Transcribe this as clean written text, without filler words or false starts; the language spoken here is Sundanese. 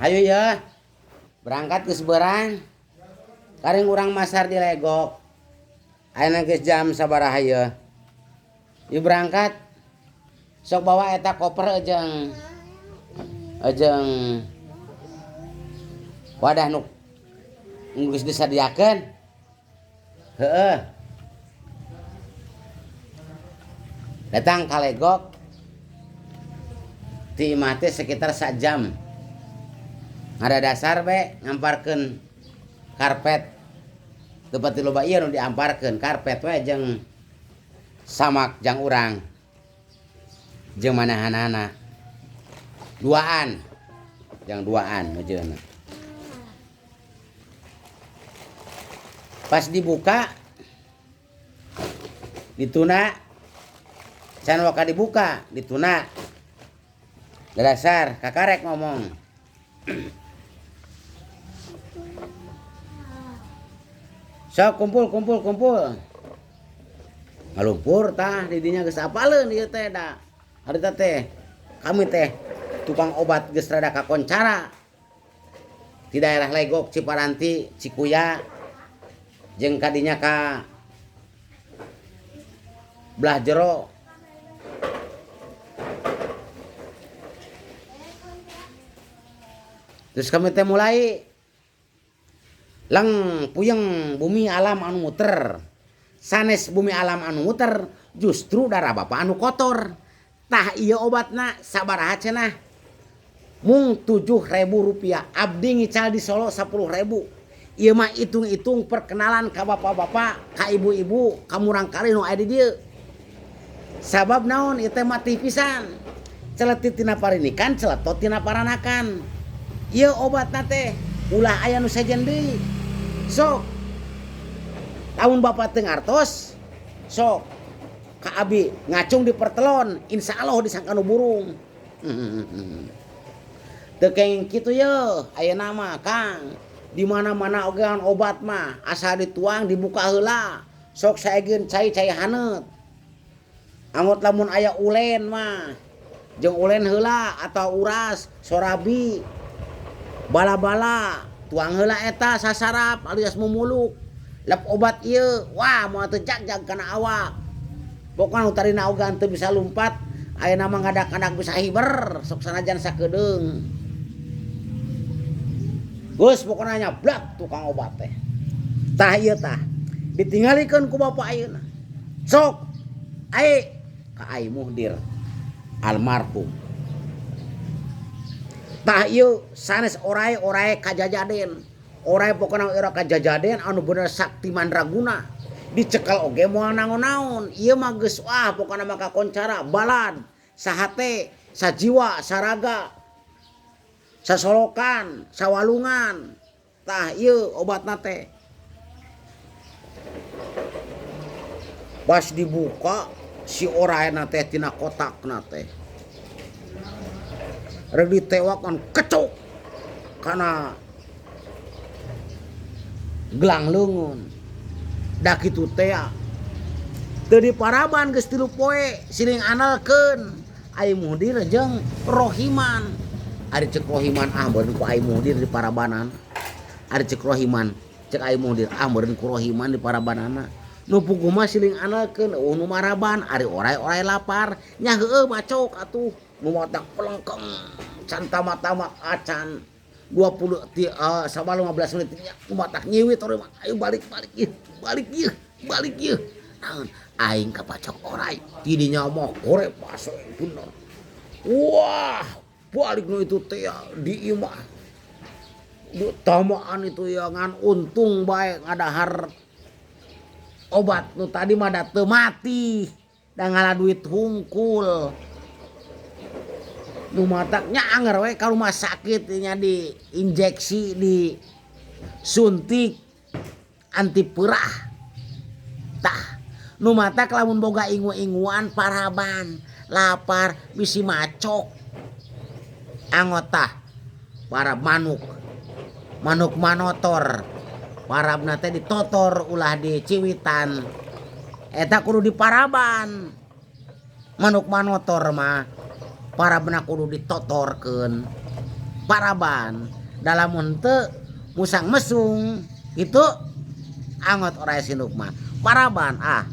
Ayo ya. Berangkat ke seberang. Karing urang masar di Legok. Ayeuna geus jam sabaraha ieu? Yuk berangkat. Sok bawa eta koper jeung jeung wadah nu geus disadiakeun. Heeh. Datang ka Legok. Ti imah teh sekitar sajam. Ngada dasar be ngamparkeun karpet. Teu pati loba ieu nu diamparkeun karpet we jeung samak jang urang. Jeung manahanana. Duaan. Jang duaan mejeuna. Pas dibuka dituna can waka dibuka dituna. Dasar kakarek ngomong. Sok kumpul kumpul kumpul. Ngalumpur tah di dinya geus apaleun ieu teh da. Harita teh kami teh tukang obat geus rada kakoncara. Di daerah Legok, Ciparanti, Cikuya jeung kadinya ka belah jero. Terus kami teh mulai leng puyeng bumi alam anu muter. Sanes bumi alam anu muter justru darah bapak anu kotor. Tah ieu obatna sabaraha cenah? Mung 7.000 rupiah. Abdi ngical di Solo 10.000. Ieu mah hitung-hitung perkenalan ka bapak-bapak, ka ibu-ibu, ka murangkali nu aya di dieu. Sabab naon ieu teh mati pisan. Celetit tina parinikan, celetot tina paranakan. Ieu obatna teh ulah aya nu sejen deui. Sok lamun bapak teu ngartos, sok ka abi ngacung di pertelon, insyaallah disangka nu burung. Teu kenging kitu yeuh ayeuna mah Kang. Di mana-mana ogean obat mah asal dituang dibuka heula. Sok saegeun cai-cai haneut. Angot lamun aya ulen mah jeung ulen heula atau uras, sorabi, bala-bala tuang heula eta sasarap alias mumuluk. Lep obat ieu, wah moal teu jag-jag kana awak. Pokona nu tarina ogean teu bisa lumpat, ayeuna mah ngadak-ngadak bisa hiber, sok sanajan sakedeung. Geus pokona nyablak tukang obat teh. Tah ieu tah ditinggalikeun ku bapak ayeuna. Sok ai ka ai Muhdir almarhum. Tah ieu sanes orai-orai kajajaden. Orai pokona era kajajaden anu bener sakti mandraguna. Dicekal oge moal naon-naon. Ieu mah geus wah pokona mah kakoncara balad, sahate, sajiwa, saraga, sasolokan, sawalungan. Tah ieu obatna teh. Pas dibuka si oraena teh tina kotakna teh. Rek ditewakan kecuk kana gelang leungeun. Da kitu teh teu diparaban geus 3 poe siling analkeun Ai Muhdir jeung Rohiman. Ari cek Rohiman ah meureun ku Ai Muhdir di parabanan. Ari cek Rohiman cek Ai Muhdir ah meureun ku Rohiman di parabanana. Nu puguh mah siling analkeun eueuh nu maraban ari orai-orai lapar nya heueuh macok atuh nu matak pelengkeng can tamat-tamat acan 20 ti sabal 15 menit nya nu matak nyiwit orai mah ayo balik balik ieu balik ieu balik ieu naon aing kapacok orai tidinya mah korep masuk bener wah balik nu itu teh di imah tamaan itu ya ngan untung bae ngadahar obat nu tadi mah da teu mati da ngala duit hungkul. Nu matak nya anger we ka rumah sakit nya di injeksi di suntik anti perah. Tah nu matak lamun boga ingu-inguan paraban lapar bisi macok. Anggota para manuk manuk manotor parabna teh ditotor ulah diciwitan eta kudu diparaban manuk manotor mah parabna kudu ditotorkeun. Paraban dalam henteu musang mesung gitu angot orai sinduk mah paraban ah.